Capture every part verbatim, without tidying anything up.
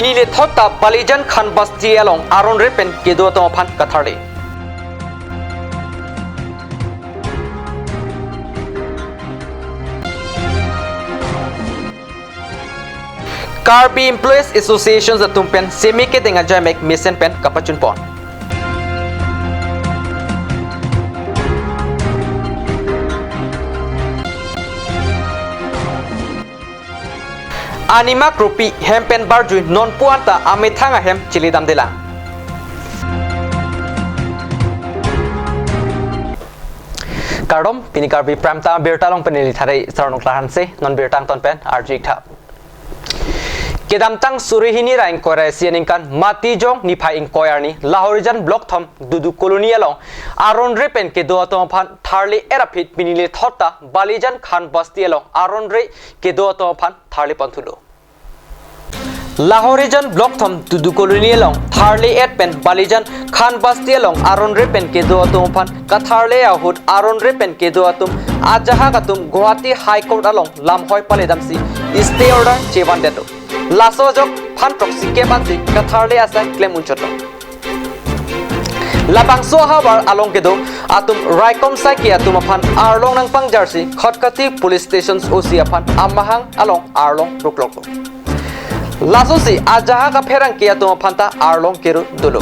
Nilethot ta Balijan Khan Basti along aron re pen kedo atum aphan katharle. Karbi Employees Association atum pen seme kedeng ajaimek mesen pen kapachunpon. Animak rupi hem pen barjui nonpu anta amethang ahem chilidamdelang. Kardom, pini Karbi Prime Time abirta along pen neli Tharai Sarnok Lahanse, non birta angton pen arju iktha. Kedamtang suri hini ra ingkoi ra isi aningkan Matijong niphai ingkoi arni Lahorijan Block thom Dudu Colony along aron re pen kedo atum aphan tharle-et aphi pini nilethot ta Balijan Khan Basti along aron re kedo atum aphan tharle ponthulo. Lahorijan Block thom Dudu Colony along tharle-et pen Balijan Khan Basti along aron re pen kedo atum aphan katharle ahut aron re pen kedo atum ajahak atum Guwahati High Court along lamhoi paledamsi stay order chevandetlo. Laso ajok phan throksi kep ansi katharle asai klem unchotlo. Labangso ahavar along kedo atum raikom saikhi atum aphan arlong nangpangjarsi Khatkhati Police Station O C aphan amahang along arlong rukloklo. Lasosi ajahak apherangke atum aphan ta arlong keru dolo.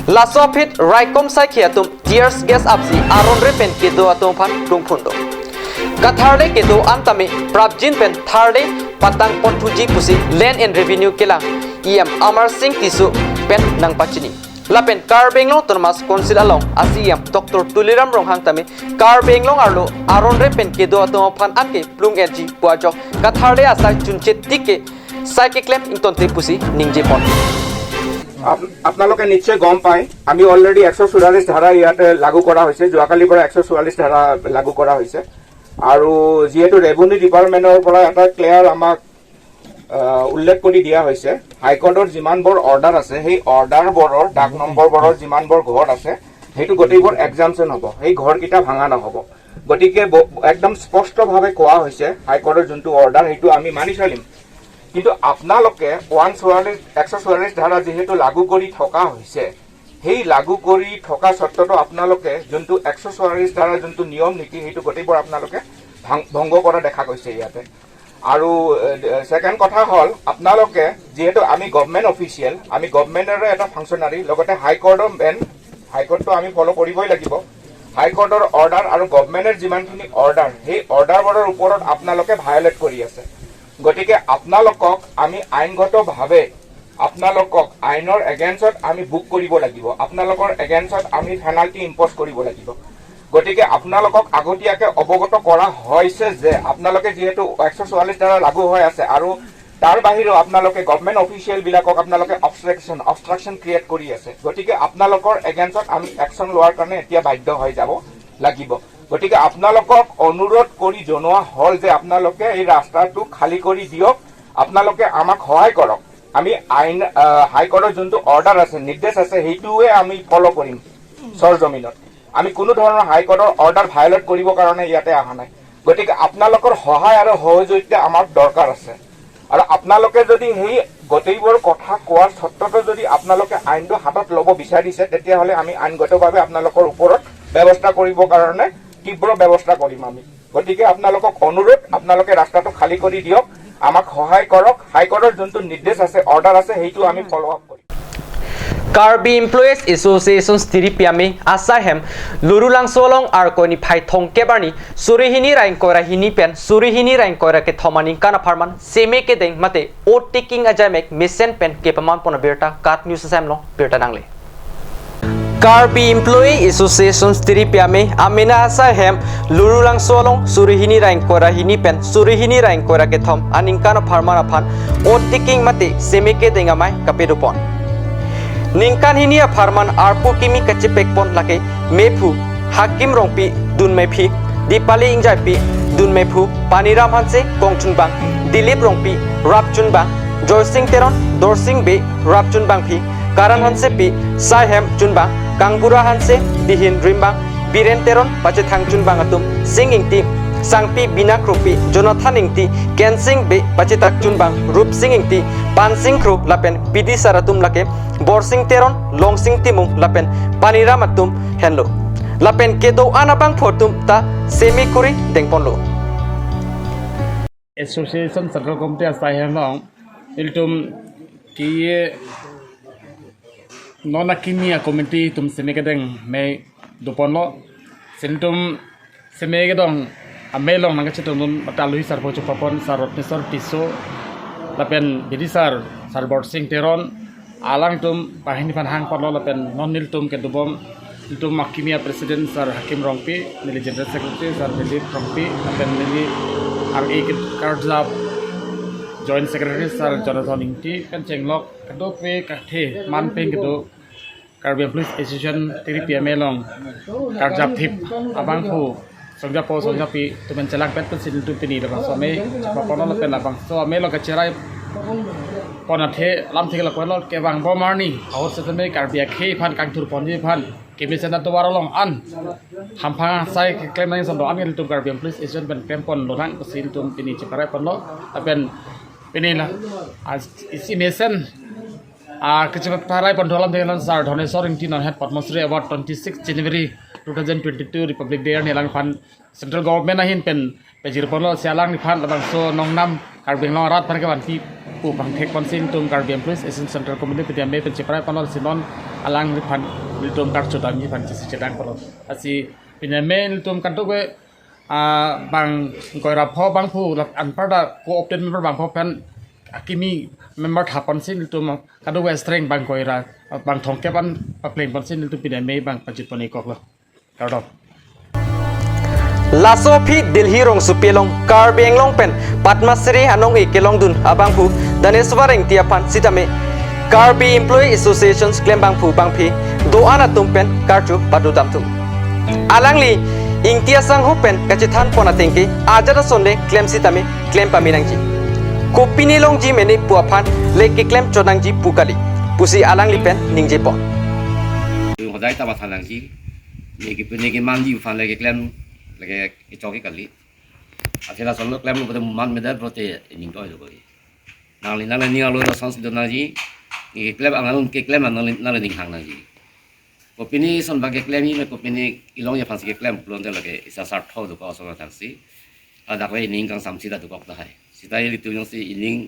Laso aphi raikom saikhi atum tear gas apsi aron re pen kedo atum aphan klungphunlo. Katharle kedo an tame prapjin pen tharle patang ponthuji pusi Land and Revenue kelang E M Amar Singh Tisso pen nangpachini. Lapen Karbi Anglong Autonomous Council along a C E M Doctor Tuliram Ronghang tame Karbi Anglong arlo aron re pen kedo atum aphan anke plung-etji pu ajok katharle asai chunche tik ke sai keklem ingtonte pusi ningjepon. Up-, আপোনালোকে নিশ্চয় গম পায়, আমি অলৰেডি একশ চৌৰাল্লিছ ধাৰা ইয়াতে লাগু কৰা হৈছে, যোৱাকালিৰ পৰা একশ চৌৰাল্লিছ ধাৰা লাগু কৰা হৈছে। আৰু যিহেতু ৰেভিনিউ ডিপাৰ্টমেণ্টৰ পৰা এটা ক্লিয়াৰ আমাক, আহ, উল্লেখ কৰি দিয়া হৈছে, হাইকোৰ্টৰ যিমানবোৰ অৰ্ডাৰ আছে, সেই অৰ্ডাৰবোৰৰ ডাক নম্বৰবোৰৰ যিমানবোৰ ঘৰ আছে, সেইটো গোটেইবোৰ এক্সামশ্যন হ'ব, সেই ঘৰকেইটা ভাঙা নহ'ব। গতিকে ব-, একদম স্পষ্টভাৱে কোৱা হৈছে, হাইকোৰ্টৰ যোনটো অৰ্ডাৰ, সেইটো আমি মানি চলিম। কিন্তু আপোনালোকে ওৱান চৌৰাল্লিছ, একশ চৌৰাল্লিছ ধাৰা যিহেতু লাগু কৰি থকা হৈছে, সেই লাগু কৰি থকা স্বত্বতো আপোনালোকে যোনটো একশ চৌৰাল্লিছ ধাৰাৰ যোনটো নিয়ম নীতি, সেইটো গোটেইবোৰ আপোনালোকে ভাং-, ভংগ কৰা দেখা গৈছে ইয়াতে। আৰু, এ, ছেকেণ্ড কথা হ'ল, আপোনালোকে যিহেতু আমি গভৰ্ণমেণ্ট অফিচিয়েল, আমি গভৰ্ণমেণ্টৰে এটা ফাংচনাৰী, লগতে হাইকোৰ্টৰ মেইন, হাইকোৰ্টটো আমি ফ'ল' কৰিবই লাগিব। হাইকোৰ্টৰ অৰ্ডাৰ আৰু গভৰ্ণমেণ্টৰ যিমানখিনি অৰ্ডাৰ, সেই অৰ্ডাৰবোৰৰ ওপৰত আপোনালোকে ভায়লেট কৰি আছে। গতিকে আপোনালোকক আমি আইনগতভাৱে আপোনালোকক আইনৰ এগেইনষ্টত আমি বুক কৰিব লাগিব, আপোনালোকৰ এগেইনষ্টত আমি পেনাল্টি ইম্প'জ কৰিব লাগিব। গতিকে আপোনালোকক আগতীয়াকৈ অৱগত কৰা হৈছে যে আপোনালোকে যিহেতু একশ চৌৰাল্লিছ ধাৰা লাগু হৈ আছে আৰু তাৰ বাহিৰেও আপোনালোকে গভৰ্ণমেণ্ট অফিচিয়েলবিলাকক আপোনালোকে অবষ্ট্ৰাকশ্যন, অবষ্ট্ৰাকশ্যন ক্ৰিয়েট কৰি আছে। গতিকে আপোনালোকৰ এগেইনষ্টত আমি একশ্যন লোৱাৰ কাৰণে এতিয়া বাধ্য হৈ যাব লাগিব। গতিকে আপোনালোকক অনুৰোধ কৰি জনোৱা হ'ল যে আপোনালোকে এই ৰাস্তাটো খালী কৰি দিয়ক, আপোনালোকে আমাক সহায় কৰক। আমি আইন, আহ, হাইকোৰ্টৰ যোনটো অৰ্ডাৰ আছে, নিৰ্দেশ আছে, সেইটোৱে আমি ফ'ল' কৰিম চৰজমিনত। আমি কোনো ধৰণৰ হাইকোৰ্টৰ অৰ্ডাৰ ভায়লেট কৰিবৰ কাৰণে ইয়াতে অহা নাই। গতিকে আপোনালোকৰ সহায় আৰু সহযোগিতা আমাৰ দৰকাৰ আছে। আৰু আপোনালোকে যদি সেই গোটেইবোৰ কথা কোৱাৰ স্বত্বতো যদি আপোনালোকে আইনটো হাতত ল'ব বিচাৰিছে, তেতিয়াহ'লে আমি আইনগতভাৱে আপোনালোকৰ ওপৰত ব্যৱস্থা কৰিবৰ কাৰণে তীব্ৰ ব্যৱস্থা কৰিম আমি। গতিকে আপোনালোকক অনুৰোধ, আপোনালোকে ৰাস্তাটো খালী কৰি দিয়ক, আমাক সহায় কৰক। হাইকোৰ্টৰ যোনটো নিৰ্দেশ আছে, অৰ্ডাৰ আছে, সেইটো আমি follow' up Karim. Karbi Employees Association tiri pi ame asai hem Lurulangso along Arkoi niphai thomkep arni suri hini ra ingkoi ra hini pen suri hini ra ingkoi ra kethom aningkan apharman seme kedeng mate oath taking ajaimek mesen pen kepamanpon abirta KAT News asai hem along birta nangle. Karbi Employee Association tiri pi ame amena asai hem Lurulangso along suri hini ra ingkoi ra hini pen suri hini ra ingkoi ra kethom aningkan apharman aphan oath taking mate seme kedeng amei kapadopon. Ningkan hini apharman arpu kimi kachepekpon lake mephu Hakim Rongpi dunmephi, Dipali Ingjaipi dunmephu, Paniram Hanse kongchunbang, Dilip Rongpi rapchunbang, Joysing Teron Dorsing Bey rapchunbangpi, Karan Hansepi sai hem chunbang, Kangbura Hanse dihin rimbang, Biren Teron pachethang chunbang atum Sing Ingti, Sangpi Bina Kropi, Jonathan Ingti, Kensing Bey, Pachitak Chunbang, Rupsing Ingti, Pansing Kro lapen Bidisar atum lake Borsing Teron, Longsing Timung lapen Paniram atum henlo. Lapen kedo-an abangphu atum ta seme kuri dengponlo. Association Central Committee asai henlo, ilitum ke non akimi a-committee atum seme kedeng me doponlo. Si nelitum seme kedong amei along nangkachetongdun mate alohi sarpo chepapon Sar Rotneswar Tisso lapen Bidisar, Sar Borsing Teron, alangtum banghini aphan hangponlo lapen non nelitum kedobom, nelitum akimi a-president Sar Hakim Rongpi, neli general secretary Sar Dilip Rongpi, lapen neli R A ke karjap joint secretary Sar Jonathan Ingti, pen chenglok kedo pe kathe man pen kedo Karbi Employees Association tiripi amei along karjap thip abangphu songjapo songjapi atum pen chelang pet pensi nelitum pini labangso amei chepaponlo lapen labangso amei along kacherai pon athe alam thik lapuan lo, kevangbom arni ahut setame Karbi akhei aphan kangthurponji aphan kemesen atovar along an hamphang asai keklem nangji ason do-an ke nelitum Karbi Employees Association pen klempon lonang pusi nelitum pini cheparai ponlo. Lapen pini la, ah, isi mesen, ah, kacheparai pon alam denglan Sar Dhoneswar Ingti nonhet Padma Shri Award twenty-six January two thousand twenty-two Republic Day arni alangphan Central Government ahin pen pajirponlo, si alangliphan labangso nongnam Karbi Anglong arat aphan kevanpi pu pangthek ponsi nelitum Karbi Employees Association Central Committee pini amei pen cheparai ponlo, si non alangliphan nelitum karcho damji aphan chesi chedang ponlo. Lasi pini amei nelitum kadokave, ah, bang ingkoi ra pho abangphu lak anparta co-opted member bangpho pen akimi member thaponsi nelitum kadokave strength bang ingkoi ra, bang thomkep an paplengponsi nelitum pini amei bang pajutpon-ikoklo. Kardom. Laso aphi Delhi rongsopi along Karbi Anglong pen Padma Shri anong-e kelongdun abangphu Dhoneswar Ingti aphan sitame Karbi Employee Associations klembangphu bangphi do-an atum pen karcho padodamthu. Alangli Ingti asangho pen kachethanpon ateng ke ajat ason le klem sitame klem pame nangji. Kopine longji mene pu aphan le keklem chot nangji pu kali pusi alangli pen ningjepon. Hodai ta matha nangji. Neke pu neke manji aphan le keklem, lake kechok ke kali. Athe lasonlo klemlo pulote man medet pulote ining toi lo koi. Nangli nangli ning arlo asonsi do nangji. Neke keklem angan keklem nangli nangli ning hang nangji. Kopine ason bang keklemji me kopine ilongji aphansi keklem pulote lake isi asartho dokok ason thangsi. Ladak le ining kangsamsi ta dokok tahai. Sita ilitum jongsi ining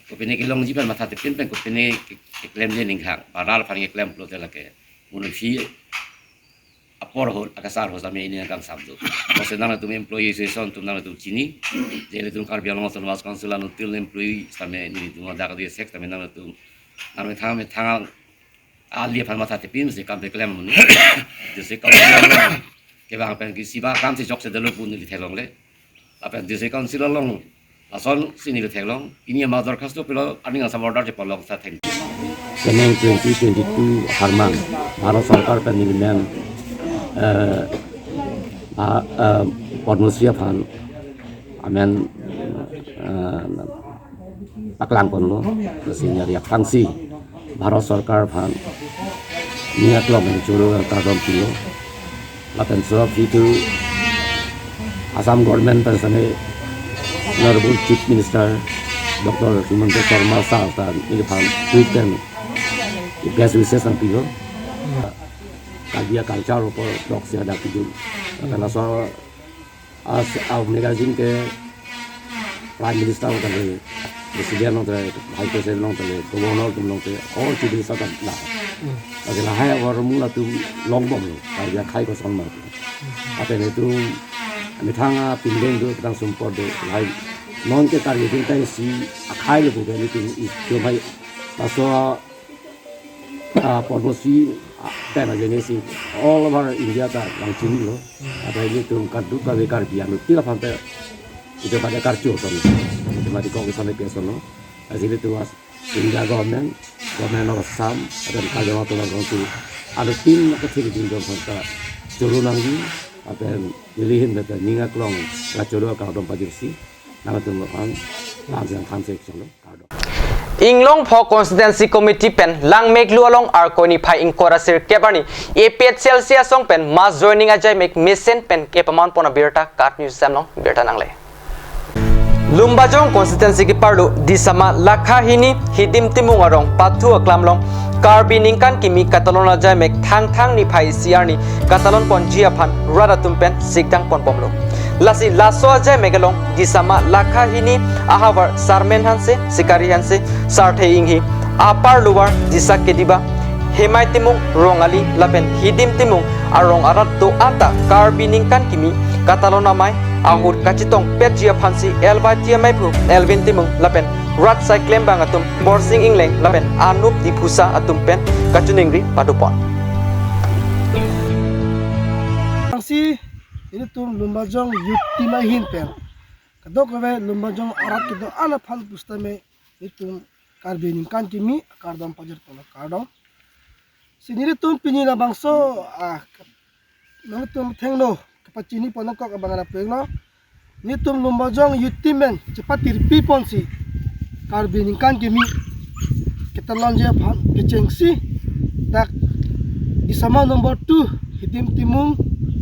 kopine kelongji pen matha tipin pen kopine ke-, keklemji ning hang. Baral aphan keklem pulote lake. Munphi apor ho, akasar ho same ining kangsam do. Bose nangtum employee association atum nangtum chini. Je ilitum Karbi Anglong Autonomous Council anuttin employee same nelitum ladak di sek same nangtum. Nangtum thang me thang ali aphan matha tipin si kam keklem muni. Jese kam keklem muni. Kevang pen ke isi ba kam si chokche dolo pu neli theklongle. Lapen jese kam si lolong. Lasonsi neli theklong. Pini ama dorkhasto pilo aning asam order chepalong sa thank you. Keneng twenty twenty-two harman Bharat Sarkar pen neli men, eh, ah, eh, Padma Shri aphan amen, eh, paklangponlo, senior yak thangsi Bharat Sarkar aphan ning aklong choro kardom pilo. Lapen so aphi tu Assam Government pen same Honorable Chief Minister Doctor Himanta Sarma sir ta neliphan tweet pen best wishes nangpilo. Karbi a-culture apor doksi hadak pidun. Lapen laso as a magazine ke Prime Minister along tale, President along tale, Vice President along tale, Governor atum along tale, all Chief Minister ta la. Lake lahai avar mula atum longbomlo, Karbi akhai koson ma. Lapen itum methang apindeng do, methang sumpot do, lahai non ke Karbi atum ta isi akhai lo pu ke itum itum hai laso ah, Padma Shri, ah, pen ajoine si all over India ta nangchinilo. Lapen ilitum kadokave Karbi anuttin aphan ta itum pada karcho ton. Itum adi kok isan ke sono. Lasi ilitum as India government, government of Assam, lapen Karbi Anglong Autonomous Council anuttin kathik din jong aphan ta choro nangji. Lapen neli ahin ta ning aklong kachoro kardom pajirsi. Nangtum aphan lam jang thansi cholo. Inglongpho Constituency Committee pen Langmeklu along Arkoi niphai ingkoi ra sirkep arni A P H L C asong pen mass joining ajaimek mesen pen kepaman pon abirta KAT News Sam along birta nangle. Lumbajong Constituency keparlo Disama Lakha hini Hidim Timung arong pathu aklam along Karbi ningkan kimi katalon ajaimek Thangthang niphai isi arni katalon ponji aphan rat atum pen sikdang ponbomlo. Lasi laso ajaimek along Disama Lakha hini ahavar Sarmen Hanse, Sikari Hanse, Sarthe Inghi, Upper Lower Disa Kediba, Hemai Timung, Rongali lapen Hidim Timung arong arat do-an ta Karbi ningkan kimi katalon amei ahut kachetongpetji aphansi L Y T ameiphu Elvin Timung lapen rat asai klembang atum Borsing Ingleng lapen Anup Diphusa atum pen kachiningri padopon. Angsi ilitum Lumbajong Youth Team ahin pen kadokave Lumbajong arat kedo-an aphan pusitame ilitum Karbi ningkan kimi akardom pajir pon lo, kardom. Si nelitum pini labangso, ah, nelitum thengno kapachini pon nangkok abang ra penglo. Nelitum Lumbajong Youth Team pen chepatirpi ponsi Karbi ningkan kimi katalonji aphan kechengsi dak Disama number two Hidim Timung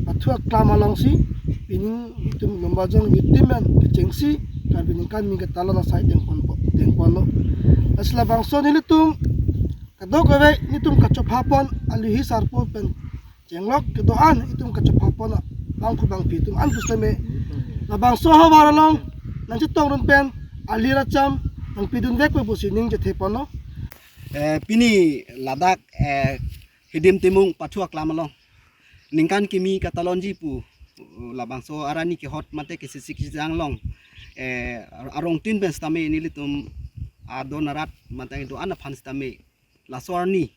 pathu aklam alongsi pini nelitum Lumbajong Youth Team pen kechengsi Karbi ningkan kimi katalon asai dengpon, dengponlo. Lasi labangso nelitum kadokave nelitum kachopha pon alihi sarpo pen chenglok kedo-an itum kachopha pon abangphu bangphi atum an pusitame labangso ahavar along nangchetong dun pen ali racham nangpidun vekpo pusi ning chethe ponlo. Eh, pini ladak, eh, Hidim Timung pathu aklam along ningkan kimi katalonji pu labangso arni kehot mate kesisik sijang along, eh, arongtin pen sitame nelitum adon arat mate do-an aphan sitame laso arni,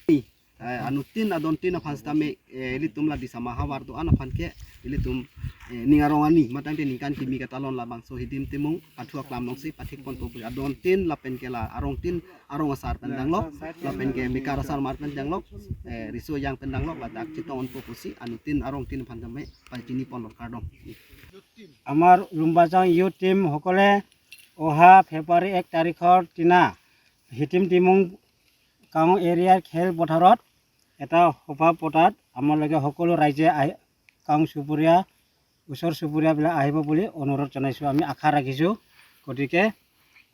eh, anuttin adontin aphan sitame, eh, ilitum la Disama ahavar do-an aphan ke ilitum, eh, ning arong arni matangte ningkan kimi katalon labangso Hidim Timung pathu aklam alongsi pathik ponpo pu adontin lapen ke la arongtin arong asar pen danglo lapen ke mekar asar mar pen danglo, eh, riso ajang pen danglo ladak chetong ponpo pusi anuttin arongtin aphan tame pachini ponlo, kardom. আমাৰ Lumbajong youth team সকলে অহা ফেব্ৰুৱাৰী এক তাৰিখৰ দিনা হিটিম টিমুং কাং এৰিয়াৰ খেলপথাৰত এটা সভা পতাত আমালোকে সকলো ৰাইজে আহি, কাং চুবুৰীয়া, ওচৰ চুবুৰীয়াবিলাক আহিব বুলি অনুৰোধ জনাইছোঁ। আমি আশা ৰাখিছোঁ, গতিকে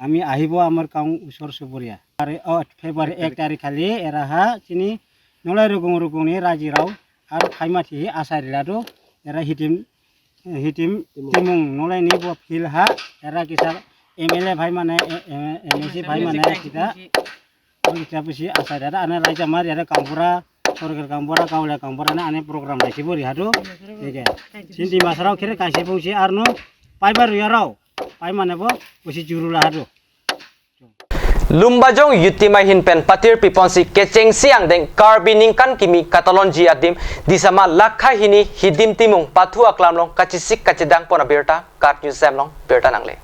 আমি আহিব আমাৰ কাং ওচৰ চুবুৰীয়া। আৰু, অ, ফেব্ৰুৱাৰী এক তাৰিখ খালি এৰাহা চিনি নলাই ৰুগুং ৰুগুংনি ৰাজিৰাও আৰু ফাইমাথি আচাৰিলাটো এৰা হিটিম, হিটিম টিমুং নলাই নিব ফিল হা এৰা কিছা এম এল এ ভাই মানে, এ, এ, এম এ চি ভাই মানে কিতা, অ, কিতা পুছি আচাৰিলাটো আনে ৰাইজা মাৰি আৰু কামপুৰা, চৰকাৰ কামপুৰা, গাঁৱলীয়া কামপুৰা নে আনে প্ৰগ্ৰাম ৰাখিব ৰিহাটো। ঠিক আছে। চিন্তি মাছৰাও খেৰে কাইছে পৌঁছে আৰু ন পাইবাৰ ৰিয়াৰাও পাই মানে ব পুছি জুৰুলাহাটো। Lumbajong Youth Team ahin pen patirpi ponsi kechengsi angdeng Karbi ningkan kimi katalonji adim Disama Lakha hini Hidim Timung pathu aklam along kachesik kachedang pon abirta KAT News Sam along birta nangle.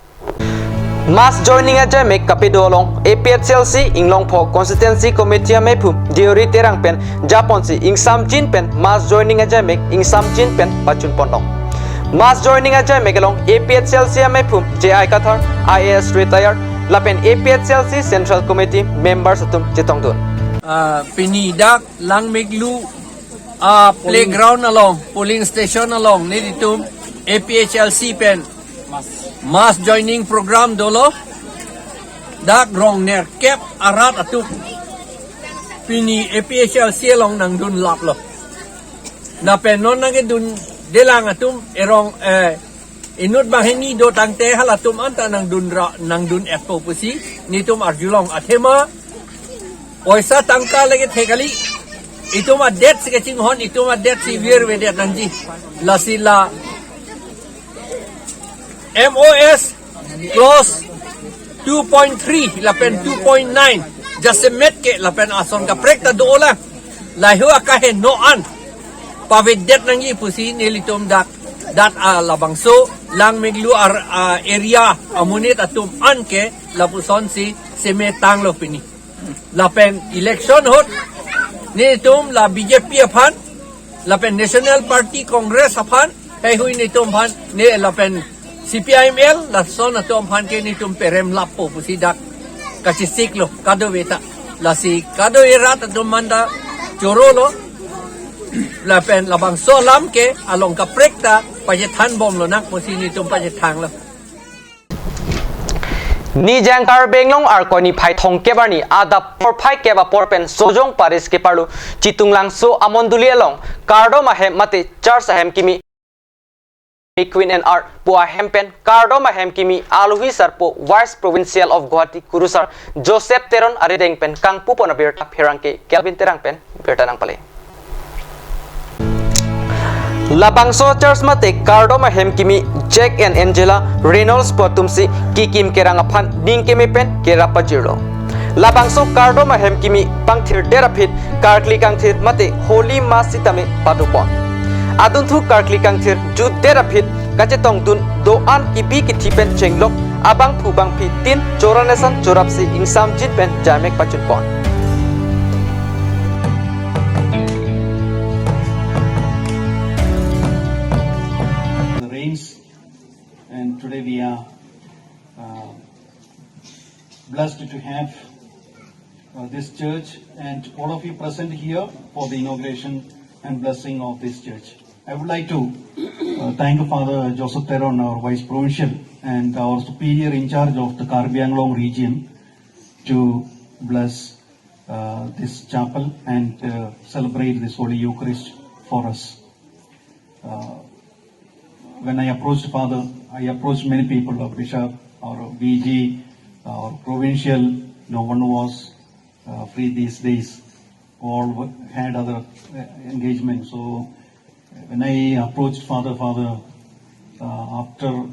Mass joining ajaimek kapedo along A P H L C Inglongpho Constituency Committee ameiphu Deori Terang pen japonsi ingsamjin pen mass joining ajaimek ingsamjin pen pachun ponlo. Mass joining ajaimek along A P H L C ameiphu J I Kathar, I A S retired, lapen A P H L C Central Committee members atum chetongdun. Ah, pini dak Langmeklu, ah, playground along, polling station along, nelitum A P H L C pen mass joining program dolo. Dak rong nerkep arat atum pini A P H L C along nangdun laplo. Lapen non nangkedundelang atum erong, eh, inut banghini do tangte halatum anta nangdun ra, nangdun-etpo pusi nelitum arjulong, athema poisa tangka lake thek kali. Itum adet si kachinghon, itum adet si virvedet nangji. Lasi la M O S clause two point three lapen two point nine jasemet ke lapen ason kaprek ta do-olang. Lahei akaheno an pavedet nangji pusi nelitum dak, dak, ah, labangso Langmeklu ar, ah, area amonit atum an ke lapusonsi semetanglo pini. Lapen election ahut nelitum la B J P aphan, lapen National Party Congress aphan, heihui nelitum aphan, ne lapen C P I M L lason atum aphan ke netum perem lappo pusi dak kachisiklo kadokave ta. Lasi kadokave rat atum manda chorolo. Lapen labangso alam ke along kaprek ta pachethan bomlo nang pusi netum pachethanglo. Nijang Karbi Anglong Arkoi niphai thomkep arni adap porphai kep apor pen Sojong Parish keparlo Chitunglangso amondoli along kardom ahem mate church ahem kimi Queen and Art pu ahem pen kardom ahem kimi alohi sarpo Vice Provincial of Guwahati Kurusar Joseph Teron arideng pen kangpupon abirta pherangke Kelvin Terang pen birta nangpale. Labangso church mate kardom ahem kimi Jack and Angela Reynolds pu atumsi kikim kerang aphan ning keme pen kerap pajirlo. Labangso kardom ahem kimi pangthirdet aphi karkli kangthir mate Holy Mass sitame padopon. Adunthu karkli kangthir jutdet aphi kachetongdun do-an kipi kithi pen chenglok abangphu bangphi tin chorane san chorapsi ingsamjin pen jamek pachunpon. The rains, and today we are uh, blessed to have uh, this church and all of you present here for the inauguration and blessing of this church. I would like to uh, thank Father Joseph Teron, our Vice Provincial and our Superior in charge of the Karbi Anglong region, to bless uh, this chapel and uh, celebrate this Holy Eucharist for us. Uh, when I approached Father, I approached many people, a bishop or a V G or provincial. No one was uh, free these days. All w- had other uh, engagements. So when I approached Father, Father, uh, after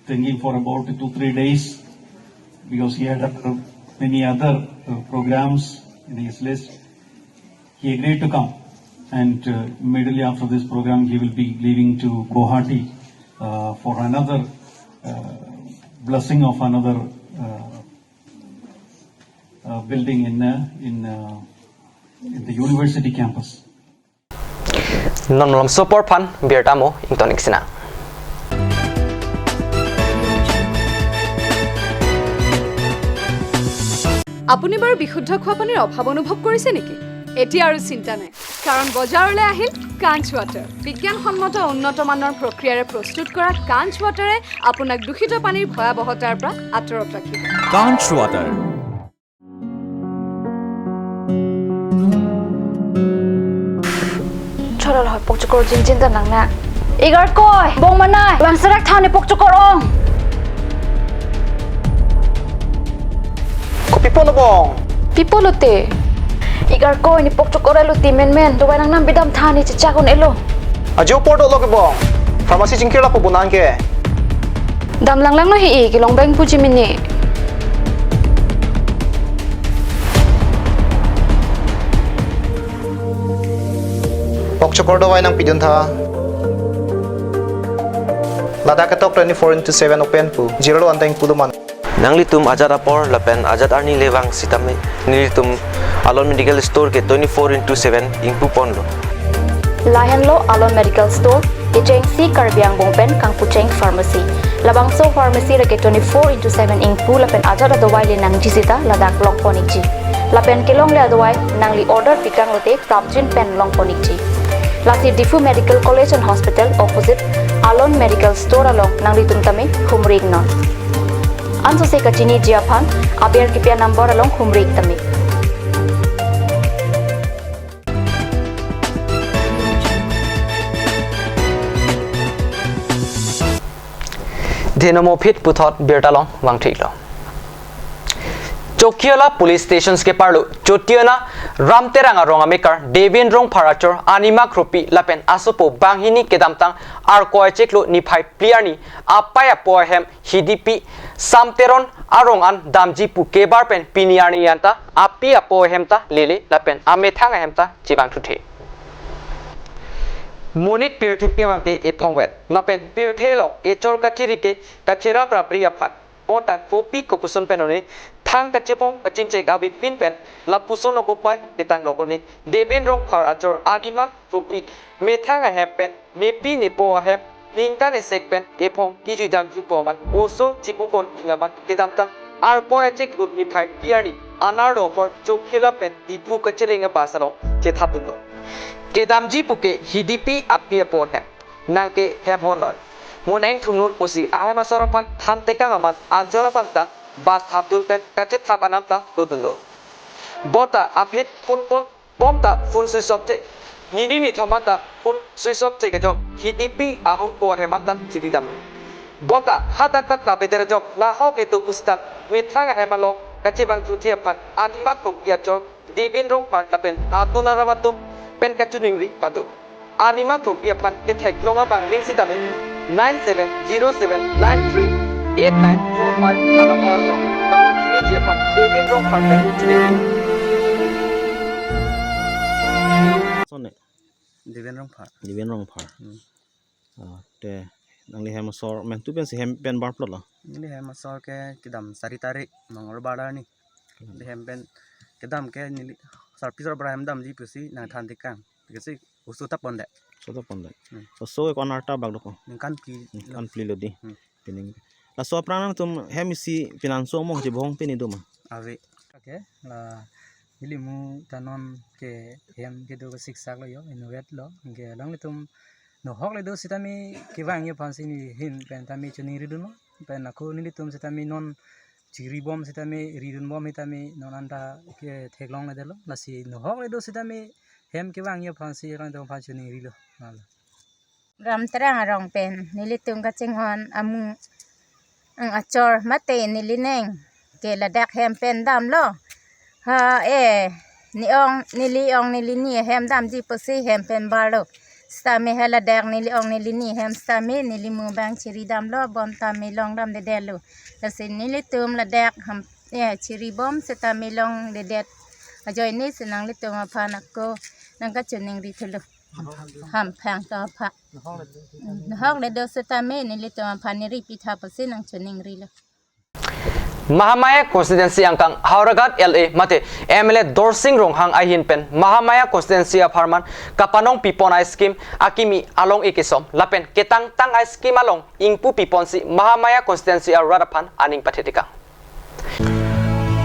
thinking for about two, three days, because he had other, many other uh, programs in his list, he agreed to come. And uh, immediately after this program, he will be leaving to Guwahati uh, for another uh, blessing of another uh, uh, building in uh, in uh, in the university campus. Non malomso apor aphan birta mo ingtonik sinang. আপুনি বাৰু বিশুদ্ধ খোৱা পানীৰ অভাৱ অনুভৱ কৰিছে নেকি? এতিয়া আৰু চিন্তা নাই, কাৰণ বজাৰলৈ আহিল কাঞ্চ ৱাটাৰ। বিজ্ঞানসন্মত উন্নত মানৰ প্ৰক্ৰিয়াৰে প্ৰস্তুত কৰা কাঞ্চ ৱাটাৰে আপোনাক দূষিত পানীৰ ভয়াৱহতাৰ পৰা আঁতৰত ৰাখিব। কাঞ্চ water. Cholol hoi pokchokor jinjin ta nang na. Igarkoi, bong manai, bang serak than ne pokchokor ong. Kopi pulo bong? Pi pulo te? Igarkoi ne pokchokor elo ti menmen, dawai nangnam bidam than ne chechak un-elo. Ajo apor dolo ke bong. Pharmacy chingkir lapu bonang ke. Dam langlanglo he-i, kelong bang puji mini. Pokchokor dawai nangpidun tha. Ladak ketok twenty-four into seven open pu. Jirlo anteng pulo man. Nanglitum ajat apor lapen ajat arni le vang sitame nelitum Alon Medical Store ke twenty-four into seven ingpu ponlo. Lahenlo Alon Medical Store, kechengsi Karbi angbong pen kangpucheng pharmacy. Labangso pharmacy lake twenty-four into seven ingpu lapen ajat adawai le nangji sita ladak longpon ikji. Lapen kelongle adawai nangli order pikanglote prapjin pen longpon ikji. Lasi Diphu Medical College and Hospital opposite Alon Medical Store along nanglitum tame humri iknon. Ansose kachiniji aphan aber kipi anumber along humri ik tame. Dhenomo phit puthot birta along vangthiklo. Chokihola Police Stations keparlo Chotiona Ram Terang arong amekar Devin Rongphar achor Anima Kropi lapen asopo banghini kedamtang Arkoi achiklo niphai phli arni apei apo ahem Hidipi Sam Teron arong an damji pu kebar pen pini arni anta api apo ahem ta lele lapen amethang ahem ta chevangthu the. Monit pirthe kevang ke ethongvet lapen pirthe along echor kachiri ke kacherap rapri aphan bonta kopi kopuson pen one thang kachepong kachingchek avepin pen lapuson okopai petang lok one Devin Rongphar achor Anima Kropi methang ahem pen mepi nepo ahem ningkan isi pen ephong kejui damji pu amat oso chipupon amat kedamtang Arkoi achiklo niphai arni Anar Dongpor Chokihola pen Diphu kacheleng abus along chethapdunlo. Kedamji puke Hidipi api apor hem, nangke hem hon noi. Mo nangthungnun pusi ahem asor aphan thantekang amat anchor aphan ta bus thapdun pen kachethap anam ta dodunlo. Bonta aphi phone call bomta phone switch off te. Nini nithom anta phone switch off te kejok Hidipi ahok ko ahem anta chiri dam. Bonta hadak dak ta beter jok lahok etu pusitang methang ahem along kachevang chuthi aphan anima thok ya chok Dibin Rongphar lapen aton aram atum pen kachiningri pado. Anima thok ya aphan ketheklong abang ring sitame nine seven zero seven nine three eight nine four five alam arlo. Dibin Rongphar pen chiningri. Sone. Dibin Rongphar. Dibin Rongphar. Hmm. Ah, te nangli hem asor mentu pensi hem pen bar plot lo? Neli hem asor ke kedam sari tarik Mongolbar arni. Hmm. Neli hem pen kedam ke neli sarpi sarbura hem damji pusi nangthantekang. Kesi oso ta pondet. Oso ta pondet. Hmm. Oso ke ko-an arta bak do ko? Ningkan phli. Ningkan phli lo dei. Hmm. Pining. Laso aphrang nangtum hem isi pinanso among chibong pini do ma? Ave. Oke, la nelimu ta non ke hem kedo ke siksak lo jo, inutvet lo, ke alanglitum nohok le do sitame kevang jo aphansi neli ahin pen tame chiningridunlo, pen ako nelitum sitame non chiribom sitame ridunbom sitame non anta ketheklong le detlo, lasi nohok le do sitame hem kevang jo aphansi alanglitum aphan chiningrilo. Lalo. Ram Terang arong pen nelitum kachinghon amu ang achor mate nelineng ke ladak hem pen damlo. Ha, eh, ne-ong neli-ong nelini hem damji pusi hem pen barlo. Sitame ha ladak neli-ong nelini hem sitame nelimu abang chiri damlo, bonta me longdamdedetlo. Lasi nelitum ladak hem, eh, chiribom sitame longdedet ajoine si nanglitum aphan ako nangkachiningrilo. Hamphang to apha. Nohok le do sitame nelitum aphan neri pitha pusi nangchiningrilo. Mahamaya constituency angkang Howraghat L A mate M L A Dorsing Ronghang ahin pen Mahamaya constituency apharman kapanong pipon a-scheme akimi along-ik kesom lapen ketangtang a-scheme along ingpu piponsi Mahamaya constituency arat aphan aning pathetekang.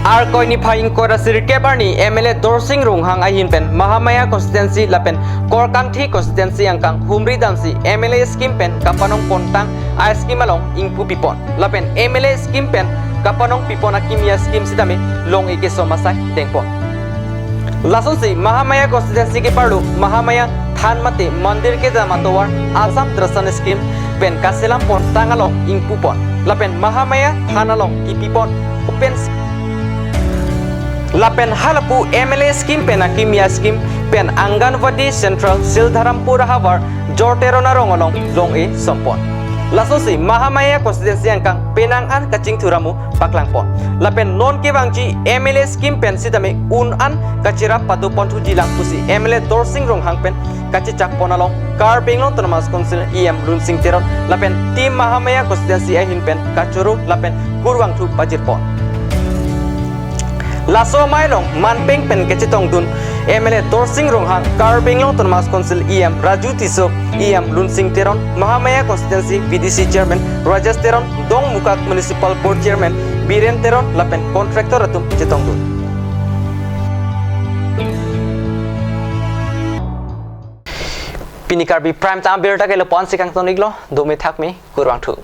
Arkoi niphai ingkoi ra sirkep arni M L A Dorsing Ronghang ahin pen Mahamaya constituency lapen Korkanthi constituency angkang humri damsi M L A scheme pen kapanong pontang a-scheme along ingpu pipon lapen M L A scheme pen kapanong pipon akimi a-scheme sitame long-ik kesom asai dengpon. Lasonsi Mahamaya constituency keparlo Mahamaya than mate mandir kedam atovar Assam Darshan scheme pen kaselam pontang along ingpupon lapen Mahamaya than along kipipon open lapen halapu M L A scheme pen akimi a-scheme pen Anganwadi Central Sildharampur ahavar Jor Teron arong along long-e sompon. Lasonsi Mahamaya constituency angkang penang an kachingthur amu paklangpon. Lapen non kevangji M L A scheme pen sitame un an kachirap padoponthuji lang pusi M L A Dorsing Ronghang pen kachechakpon along Karbi Anglong Autonomous Council E M Lunsing Teron lapen Team Mahamaya constituency ahin pen kachoro lapen kurvangthu pajirpon. Laso amei along manpeng pen kachetongdun M L A Dorsing Ronghang, Karbi Anglong Autonomous Council E M Raju Tisso, E M Lunsing Teron, Mahamaya Constituency V D C Chairman Rajesh Teron, Dongmukak Municipal Board Chairman Biren Teron lapen contractor atum chetongdun. Pini Karbi Prime Time abirta ke lapu-ansi kangton-iklo, dome thakme, kurvangthu.